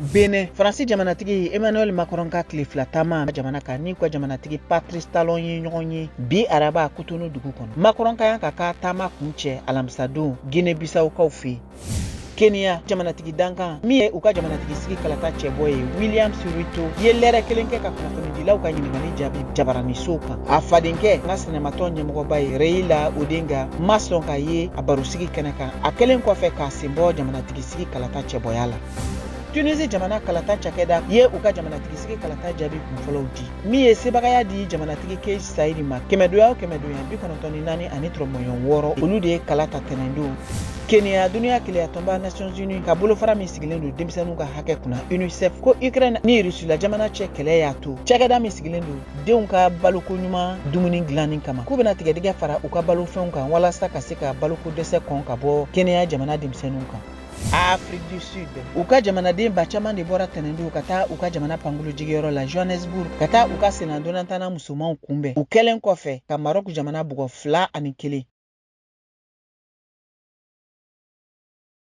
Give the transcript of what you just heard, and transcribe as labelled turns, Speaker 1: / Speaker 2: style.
Speaker 1: Benin, Faransi jamanatigi Emmanuel Macron ka tile 2 taama jamana kan n'u ka jamanatigi Patrice Talon ye ɲɔgɔn ye bi araba Cotonou dugu kɔnɔ. Macron ka kan k'a ka taama kuncɛ alamisadon Guinée Bissaukaw fɛ yen. Kenya jamanatigi dankan min ye u ka jamanatigi sigi kalata cɛbɔ ye William Ruto ye lɛrɛ kelen kɛ ka kunnafonidilaw ka ɲininkali jaabi jabaranisow kan. A fadenkɛ ka sinamatɔn ɲɛmɔgɔba ye Raila Odinga ma sɔn ka ye a barosigi kɛnɛ kan a kɛlen kɔfɛ k'a senbɔ jamanatigi sigi kalata cɛbɔya la. Tunisi jamana kalata cakɛda ye u ka jamanatigi sigi kalata jaabi kunfɔlɔw di min ye sebagaya di jamanatigi Kais Saied ma kɛmɛdonya o kɛmɛdonya 94.6, olu de ye kala ta tɛnɛndon. Kenya, duniya kelenyatɔnba Nations Unies ka bolofara min sigilen don denmisɛnninw ka hakɛ kunna UNICEF ko Ukraine ni Rusila jamana cɛ kɛlɛ y'a to cakɛda min sigilen don denw ka baloko ɲuman dumuni dilanni kama, k'u bɛna tigɛdigɛ fara u ka balofɛnw kan walasa ka se ka baloko dɛsɛ kɔn ka bɔ Kenya jamana denmisɛnninw kan. Afrique du Sud, u ka jamanaden ba caman de bɔra tɛnɛndon ka taa u ka jamana pankulu jigiyɔrɔ la Johannesburg ka taa u ka sennantolatanna musomanw kunbɛn u kɛlen kɔfɛ ka Maroc jamana bugɔ 2-1.